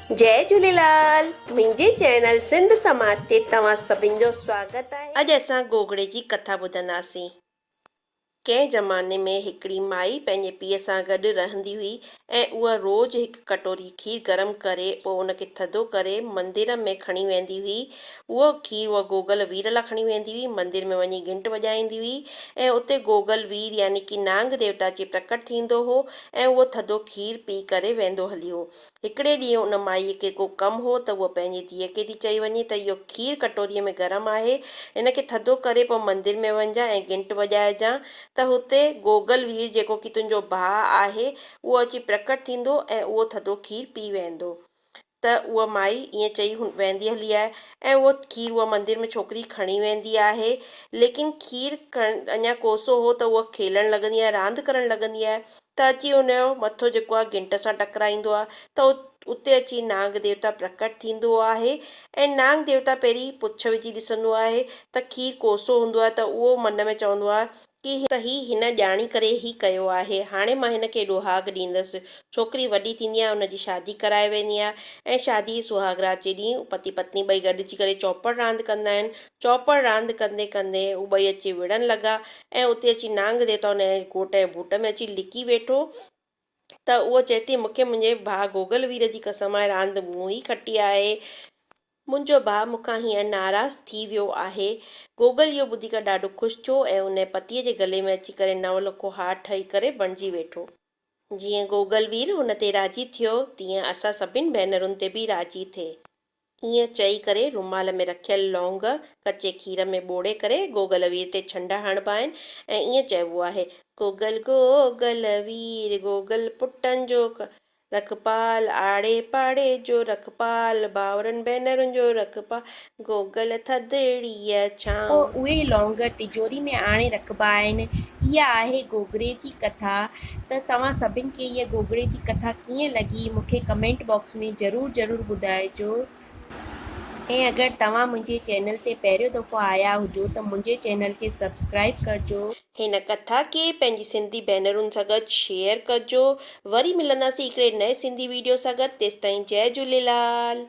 جئي جهوليلال منهنجي چينل سنڌ سماج تي توهان سڀن جو سواگت آهي. اڄ اسان گوگڙي جي ڪٿا ٻڌنداسين. ڪنهن زماني ۾ هڪڙي مائي پنهنجي پيء سان گڏ رهندي هئي ۽ اها روز هڪ ڪٽوري کير گرم ڪري پوء ان کي ٿڌو ڪري مندر ۾ کڻي ويندي هئي. اهو کير اها گوگل وير لاء کڻي ويندي هئي. مندر ۾ وڃي گهنٽ وڄائيندي هئي ۽ اتي گوگل وير يعني ڪي نانگ ديوتا اچي پرڪٽ ٿيندو هو ۽ اهو ٿڌو کير پي ڪري ويندو هلي هو. هڪڙي ڏينهن ان مائيء کي ڪو ڪم هو ته هوء پنهنجي ڌيء کي ٿي چئي وڃي ته اهو کير ڪٽوريء ۾ گرم آهي، هن کي ٿڌو ڪري پوء مندر ۾ وڃجان ۽ گهنٽ وڄائجان ته هتي گوگل وير جيڪو ڪي تنهنجو ڀاء آهي، اهو اچي پرڪٽ ٿيندو ۽ اهو ٿڌو کير پي ويندو. ته اها مائي ائين چئي ويندي هلي آهي ۽ اهو کير اها مندر ۾ ڇوڪري کڻي ويندي آهي، ليڪن کير اڃا ڪوسو هو ته اها کيلڻ لڳندي آهي، راند ڪرڻ لڳندي آهي ته اچي هن جو مٿو جيڪو آهي گهنٽ سان ٽڪرائيندو آهي ته اتي اچي نانگ ديوتا پرڪٽ ٿيندو آهي ۽ نانگ ديوتا پهرين پڇ وجهي ڏسندو آهي ته کير ڪوسو هوندو آهي ته اهو من ۾ چوندو آهي ڪي ته هي هن ڄاڻي ڪري هي ڪيو آهي هاڻي مان هن کي ڏوهاڳ ڏيندس. ڇوڪري وڏي ٿيندي آهي ان جي شادي ڪرائي ويندي آهي ۽ شادي جي سهاڳ رات جي ڏينهن پتي پتني ٻئي گڏجي ڪري چوپڙ راند ڪندا آهن. چوپڙ راند ڪندي ڪندي هو ٻئي اچي وڙهڻ لڳا ۽ اتي اچي نانگ ديوتا ان جي گهوٽ جي ڀوٽ ۾ اچي لڪي ويٺو ته اهو چئي ٿي مون کي منهنجي ڀاء گوگل وير جي قسم آهي راند مون ئي کٽي آهي. منهنجو ڀاء مون کان هينئر ناراض ٿي ويو آهي. گوگل اهو ٻڌي ڪري ڏاڍو خوش ٿيو ۽ ان پتيء جي گلي ۾ اچي ڪري نو لکو هار ٺهي ڪري بڻجي ويٺو. جيئن گوگل وير هن تي راضي ٿيو، تيئن اسان سڀن ڀينرن تي به راضي ٿئي. ائين چئي ڪري رومال ۾ رکيل لونگ ڪچي کير ۾ ٻوڙي ڪري گوگل وير تي ڇنڊا هڻبا آهن ۽ ائين چئبو آهي. گوگل گوگل وير گوگل پٽن جو رکپال، آڙي پاڙي جو رکپال، ڀائرن ڀينرن جو رکپال، گوگل ٿڌڙيء ڇانو. پوء اهي لونگ تجوري ۾ آڻي رکبا آهن. اها آهي گوگڙي جي ڪٿا ته توهان سڀن کي هيء گوگڙي جي ڪٿا ڪيئن لڳي مون کي ڪمينٽ باڪس ۾ ضرور ضرور ٻڌائجو. ۽ اگر توهان منهنجي چينل تي پهريون دفعو آيا هجو ته منهنجي چينل کي سبسڪرائيب ڪرجو. هن ڪٿا کي پنهنجي سنڌي ڀينرن سان گڏ شيئر ڪجو. وري ملنداسين هڪڙي نئين سنڌي ويڊيو سان گڏ تيستائين جئي جهوليلال.